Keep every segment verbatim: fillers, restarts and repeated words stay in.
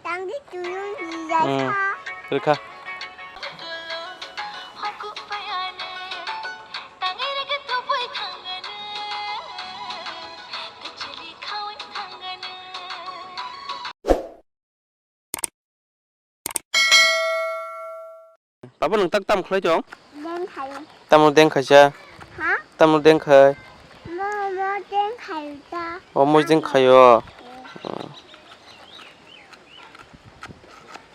Tangdi tuyung di jai Hmm. kha. Rikha. Baba, nwng tak tam khlai tong? Deng khayo. Tamo deng khaisa? Ha? Tamo deng khai? Mo, mo deng khayo ta. O, mo deng khayo. Hmm. Hmm.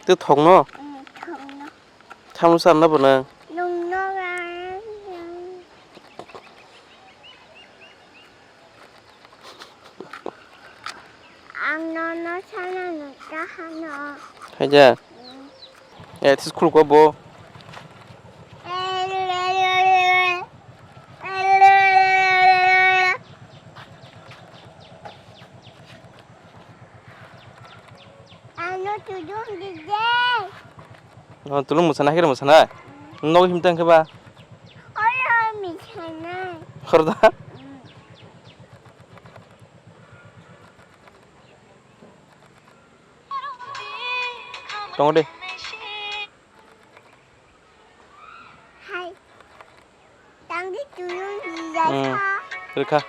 Tei thokno? Hmm, thokno. Thamno sanna bo nwng? Nwng no ra. Ang nono sana nukha hano. Haja. Mm. Eh, tis khuluk o bo. Ano tudung dide. Oh, tulung mwsana, haikhe mwsana. Mm. Nogo himtang khe ba? Oro mwsana. Khorda? Mm. Tongo de. Hai. Tangdi tuyung di jai Hmm. kha. Rikha.